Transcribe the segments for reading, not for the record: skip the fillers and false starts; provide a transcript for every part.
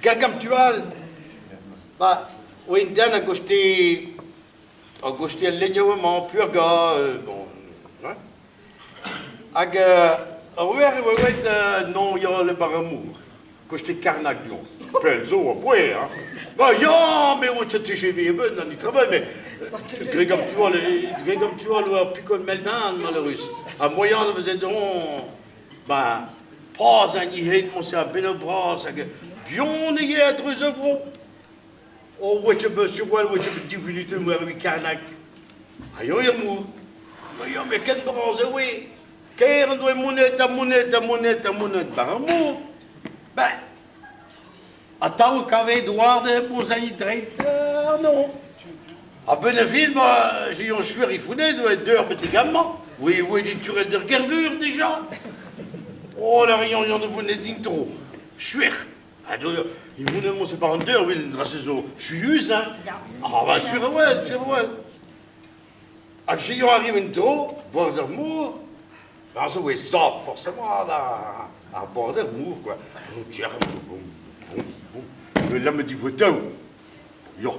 Gargantual, ba, oa den a goste, a goste al legnoù amañ, Purga, bon, hein. Hag ur wech e oa bet non ya le Baramour, koste Karnag du-hont. Pell zo aboe, hein. Ba ya, me oa TGV ebet, an itremen, mais Gregam-Tual, Gregam-Tual oa pikol mell-dan, maleurus. Ha moian a veze don, ba, pas an ihed moñse a bennoù bras hag bihan eo a-dreuz ar vro. Oh, oa ket bet sur oa ket bet div vunutenn war evit Karnag. Ha ya er mor. Ma ya, met ken bras e oe. Kaer en doe monet ha monet ha monet ha monet war ar mor. Ben, atav e kave douar da bozañ dreid an nor. A-benn ar fin, ma j'ai un chouer ifounet oa deur betek amañ. Oui, oui, din turel d'ur Gerveur déjà. Oh, la rayon y'en vonet din tro. Chouer. Ah, il c'est pas un deur, oui, dra-se zo chuius, hein. Ah, bah, sur a-wel, sur a-wel. Hag se arrive en dro, bord ar mor, ben zo e sab forcément da ar bord ar mor, quoi. Boum, boum, boum. Me lammet divotaou. Ya,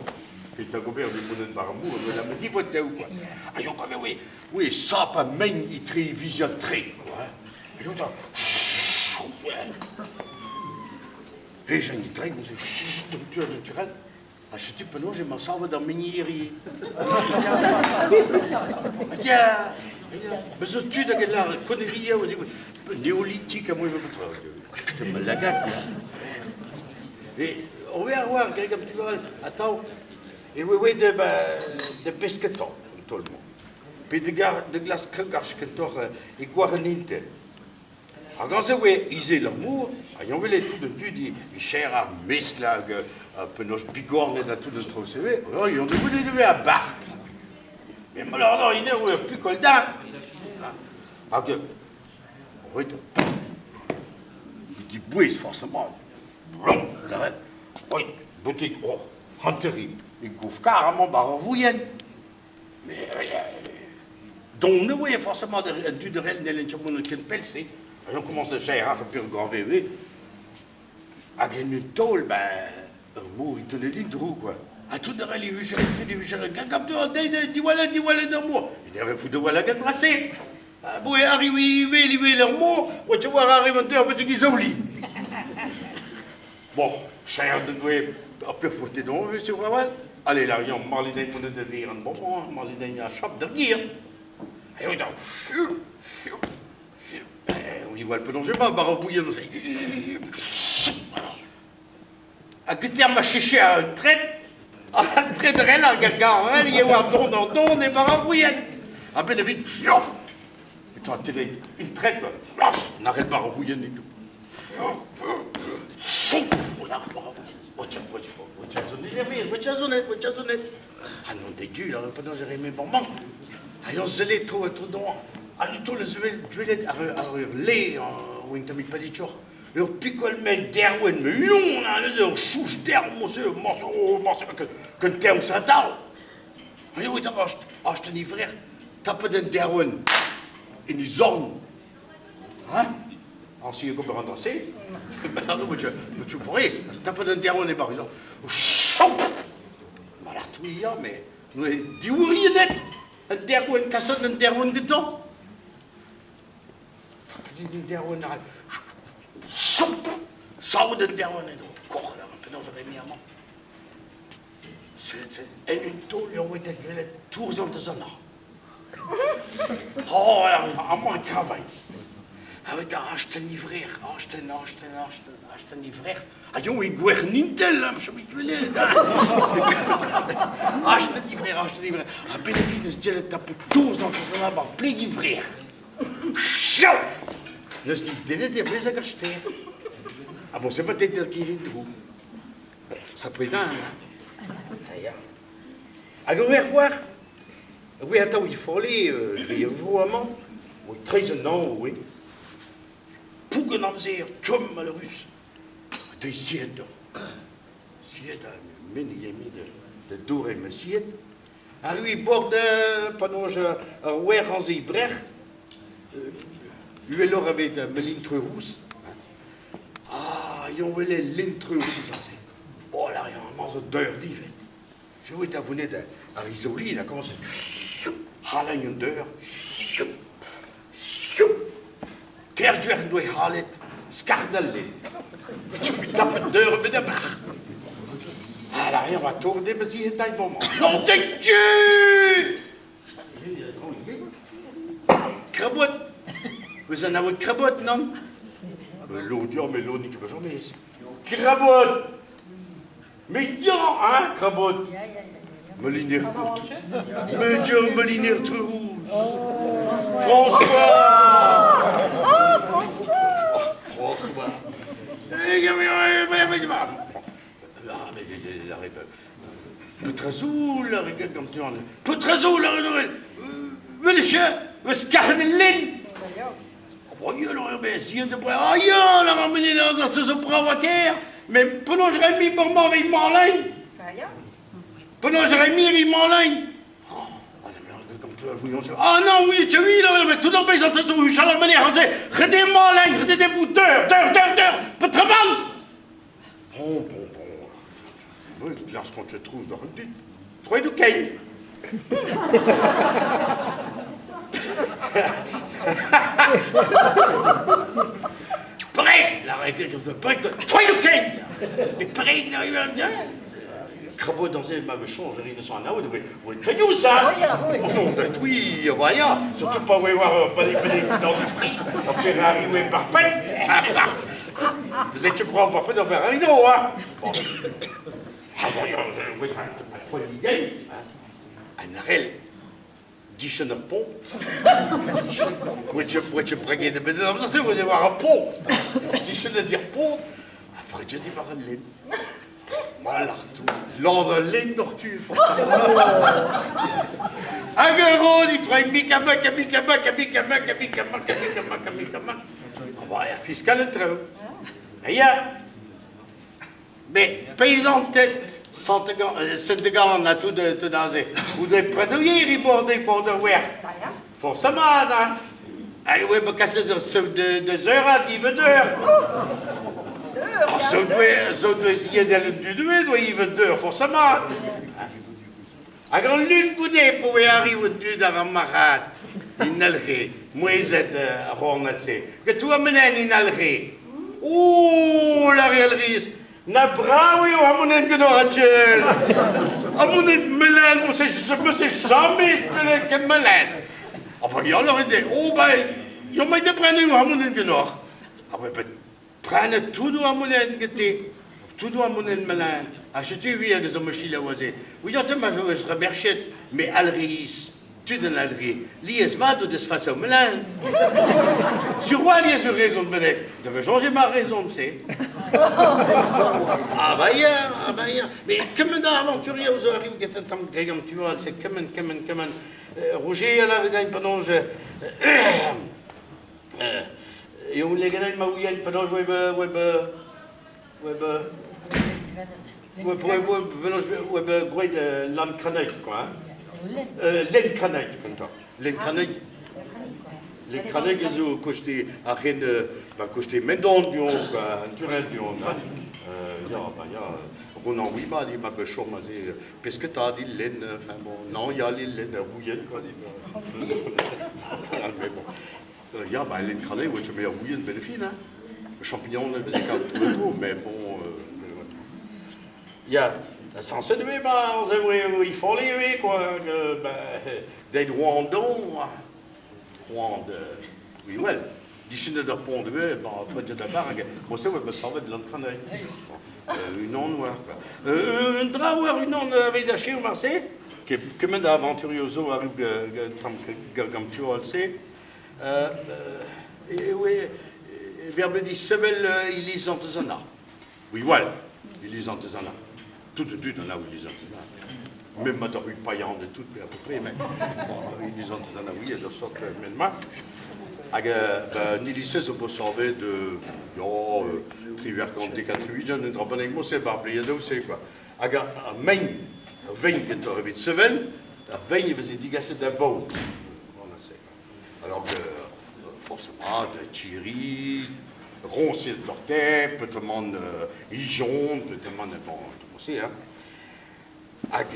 ket da gober de monet bar ar mor, me lammet divotaou, quoi. Ha yo kome, oui, oui, sap a mein itre viziad tre, quoi. Ha yo da, E jen itre, docteur naturel. Ha setu penaos emañ savet ar menhiri. Ya, ya. Bez zo tud hag a lâr konnerioù, néolithique ha moi petra. Ma lagad, ya. E ober war greg an tu all, atav, e oe de, ba, de pesketañ an taol-mañ. Pe de, gar, de glask krugach kentoc'h e gwar an Intel. Hag aze oe izel ar mor, ha eñ wele tout an dud e cher ar meskl hag penaos bigorned ha tout an traoù-se. Oh, eñ ne goude ivez a bark. Mais malheureusement, il oe ur pikol din. Hag oe dibouez forcément. Oi, boutik, oh, hanteriñ, e gof kar amañ bar ar vouilhenn. Mais don ne oe forcément an dud a n'hellent ket mont ken pell-se. Ha on commence da serrañ ar purgorve ivez. Hag en un taol, ben, ur mor e teune din dro, quoi. Ha tout a rae huchal, tout e huchal, gant deiz, diwallet, diwallet ar mor. Il avait foutu de wallet gant dra-se. Boe arriv ivez ivez ar mor, oa tu war arriv an deur betek e zaoulin. Bon, cher de doe ar peur don, sur war Allez, là, yon marlidein monet de vir an bon, marlidein a chap d'ar gir. Et oui, donc, igual penaos emañ, bar ar vouilhenn se. Hag e term a cheche a un tret, an tret rel ar gargarel eo war don an don e bar ar vouilhenn. A-benn evit, e toa tele un tret, quoi. N'arrête bar ar vouilhenn et tout. Ah non, de du, là, penaos e remet bon Ha yon zelle tro tro don. Ha nou to leus dwelet ar ar ur le oa un tammig palitchoc'h. Ur pikol mell derwenn, me yon, ur chouch derv, monsieur, morse, qu'un term sa dao. Ha yo eta ach den ivrec'h, tapet en derwenn en e zorn. Hein? Añsi gober an dra-se? Ben, je forez, tapet un derwenn e-barzh. Chomp! Malartoui ya, mais diwriennet un derwenn, kaset un derwenn gantañ. Tapet un derwenn arall. Chomp! Savet un derwenn en-dro. Koc'h, là, penaos j'avais mis amañ. En un taol, eo oet da gwelet tour Santez-Anna. Oh, amañ e travail. Ha da astenn e vrec'h, astenn, astenn, astenn, astenn e vrec'h. Ha jo, e gwernintel, am chomet gwelet. Astenn e vrec'h, astenn e vrec'h. Ha benn ar fin eus gellet tapout tour Santez-Anna bar pleg e vrec'h. Chauf! N'eus dit denet er maez hag ar stêr. Ha bon, c'est pas tête qui vient trou. Ça prétend, hein? Ah, ya. Hag ur wec'h war, oe atav e folle dre ar vro amañ, oe kreiz an hañv oe. Poug an amzer, tomm maleurus. Ha deiz siet deomp. Siet ha men e me da dorel ma siet. Arru e bord penaos ar wer aze e brec'h, uheloc'h a vez da Melin Treurous. Ah, Hag eñ wele lintr ruz aze. Oh, la amañ zo deur divet. Je voulais t'avouer ar isolin a commencé haleñ an deur. Kerduer doe halet skardal lin. Tu tapet deur met a bar. Ah, la rien va tourner, mais si c'est un moment. Non, t'es cul! Krabot! Vous en avez krabot, non? L'odeur, mais l'eau n'est pas jamais. Krabot! Mais ja, hein, krabot! Meliner court. Mais Dieu, meliner rouge. François! Oh, François! François! Ah, mais Petrazoul, Petrazoul, we skarden lin. Oh, ja, mais ah ja, la meneer, dat is zo brav Mais penaos je mi pour m'en m'en Penaos je mi m'en Ah non, oui, tu oui, là, mais tout d'abord, ils ont zo chaleur meneer, gedé m'en gedé des bouts deur, deur, deur, deur, petraman. Bon, bon, bon. Oui, lorsqu'on te trouve dans une Troy du kein. Prêt! La prêt! Troy du kein! Mais prêt, il bien. Krabot dans ma change, rien son là, oui, caillou ça! Bonjour, oui, voilà. Surtout pas voir pas les dans le frit, après arriver par peine. Vous êtes prêt par peine, on va rideau, hein? Bon. Ah bon, oui, un arrêt. Dichen ur pont. Wat je brengen de binnen, dat is waar een pont. Dichen de dir pont. A fredje di war een lin. Malartou. L'ordre lin dortu. Hag ur ro di troi mika maka mika maka mika maka mika maka mika maka mika maka. Ah ja, fiscal en trouw. Ja. Mais paysan tête, Saint-Gall a tout de dans Ou de predouier i bord bord wer. Forcément, hein. Ah ouais, mais casse de de heures à 10 heures. Ah, zo doit essayer d'aller du deux, doit y deux, forcément. Hag an lun goude po e arrive du ar an marat in alre, mouezet a ronat se. Get a menen in alre. Oh, la realris. Na bravo eo a genor a tchel. A monen melen, mo se jamais ket melen. Ah ba ya leur ide, oh ba, yo mai de prene a monen genor. Ah ouais, bet prene tout a monen gete. Tout a monen melen. Ah, je tu oui hag zo machile a oaze. Oui, ja, ma je remerchet, mais alris. Tu den alri. Lies mat ou des face au melen. Sur quoi lies une raison de benek? Devait changer ma raison, tu sais. Ah bah ja, ah bah ja. Mais comme da aventurier aux arrive get tam gregam tu vois, c'est comme comme comme Roger la vedain pendant je yo legenain ma ouien pendant web web web web web web gwed lan kraneg quoi. Len kraneg kentoc'h. Len kraneg. Len kraneg zo koste ar ren ba koste mendon dion quoi, an turel dion. Ja, ba ja, Ronan oui ma di ma bechom ma ze pesketa di len, enfin bon, non, ya li len vouien quoi di. Mais bon. Ja, ba len kraneg, ouais, je mets vouien belle fine hein. Champignon veze kaout mais bon ja, censé de ba on il faut les quoi ben des Rwandon Rwanda oui well Dichen der pont de bon fred de bar bon ça ouais ça va de l'entraîneur une on noire un dra war une on avait d'acheter au Marseille que comme d'aventurioso arrive gam tu al et oui verbe di sevel ilis antezana oui well ilis antezana tout de dans là où ils ont même ma rue paillant de tout à peu près mais bon ils ont oui de sorte maintenant hag ben ni lycée zo sauver de ja triver gant de 88 un dra baneg mo se bar blé c'est quoi hag a mein vein get ur evit sevel a vein veze digaset da vo alors que forcément de Thierry Roñsed doc'hte, peotramant ijon, peotramant bon, tout se, hein. Hag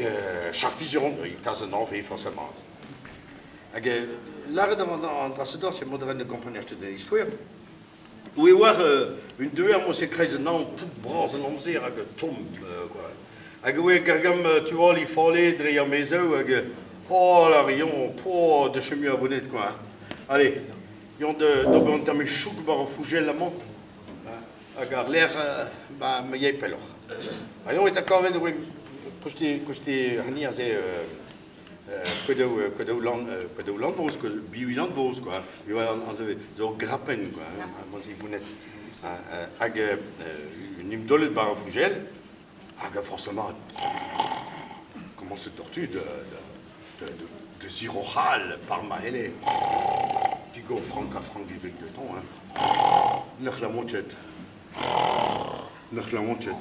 chartizion, kalz an anv forcément. Hag lâret an dra-se deoc'h, c'est moderne de comprendre acheter des histoires. Oe war un deuer mo se kreiz an anv pout bras an amzer hag tomm, quoi. Hag oe gargam tual i fale dre ar mezeù hag oh la rion, po de chemu a vonet, quoi. Allez, yon de d'ober un tamm chouk bar ar fougel amañ. Hag ar lec'h, ba, ma yay pelloc'h. Ha yon eta kavet oe koste, koste hani aze kodeou lan, kodeou lanvoz, bihui lanvoz, quoi. Bihui aze zo grapen, quoi, hein, vonet. Hag un imdolet bar ar fougel, hag forcément, commence tortue de ziroc'hal par ma hele. Digo frank a frank ivek de ton, hein. Nec'h la monchet. Nec'h la monchet.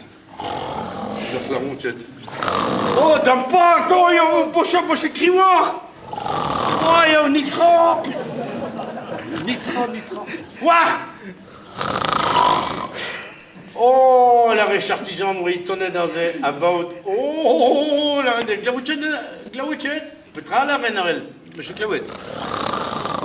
Nec'h la monchet. Oh, dam pa, go, yo, boche, boche, kriwar! Oh, yo, nitra! Nitra, nitra. War! Oh, la rechartizan, oui, tonet aze, about. Oh, la reine, glaouetchet, glaouetchet. Petra la reine, arel, monsieur Claouet.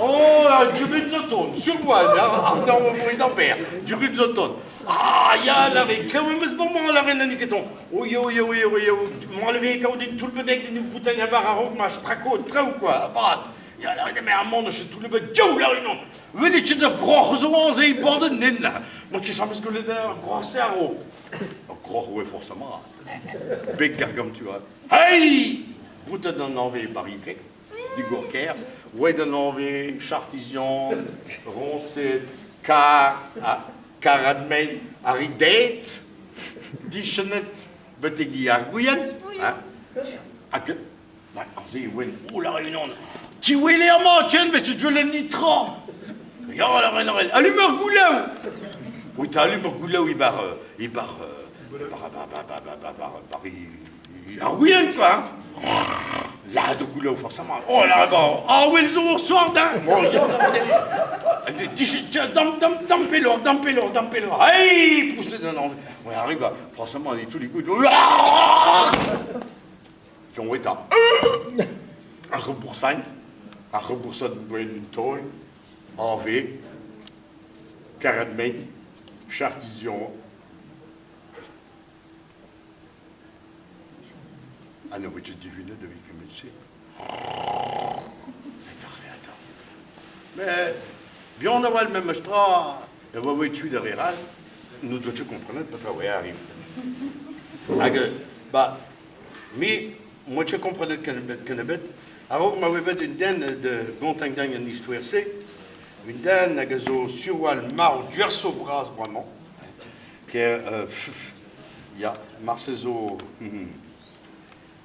Oh, la durut zo sur moi, ar d'an père, durut zo ton. Ah, ya, la reine, claouet meus bon la reine aniketon. Oh, yo, yo, yo, yo, m'enlever kaout une toul bedek din bouteille a bar a-raok ma strako traoù, quoi, abat. Ya, la reine, mais ar mont, je tout le bet, diou, la reine, Welit ket ur groc'h zo aze e bord an hent là. Mo ket james gwelet ur groñser o. Ur groc'h oe forzh mat. Beg gargantua. Hey! Votet an anv e Paris-Vec, digor-kaer. Oet an anv Chartizian, Roñsed, Kar, ha Karadmein, ar Ridet, Dichenet, betek ar Gouien. Hag Ba, aze e oen, oh la unan, ti wele amañ, tiens, mais tu te nitra. Ya, la reine, allume ur goulev. Oui, t'as allume ur goulev, il bar, il bar, bar, bar, bar, bar, bar, bar, bar, ar ouien, quoi. Là, de goulev, forcément. Oh là, bon, ah, ouais, zo soir, hein. Bon, tiens, dam, dam, dam pelor, dam pelor, dam pelor. Hey, poussé d'un an. On arrive, forcément, on est tous les coups. Soñj eta ar reboursañ, ar reboursañ un taol, AV, Karadmein, Chartizion. Ha ne voe ket dihunet evit kement-se. Attends, attends. Mais bihan a oa memes tra, e oa oa tud ar re all, n'o doa ket komprenet petra oa arriv. Hag, ba, Me, 'moa ket komprenet kennebeut, a-raok ma oa bet un den da gontañ din an istoer-se, un den hag a zo sur-walc'h marv gwerso bras bremañ, ker ya, marse zo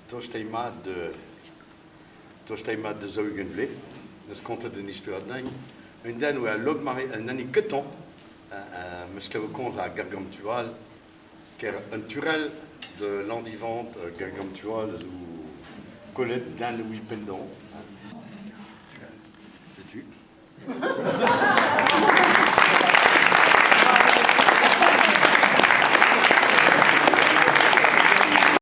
tost mat de tost mat da 40 vloaz, n'eus kontet un istoer din, un den oa log-mare un hini ketañ, 'meus klevet komz a Gargantual, Ker un turell de Landivant Gargantua zo kollet d'un Louis Pendant. Setu.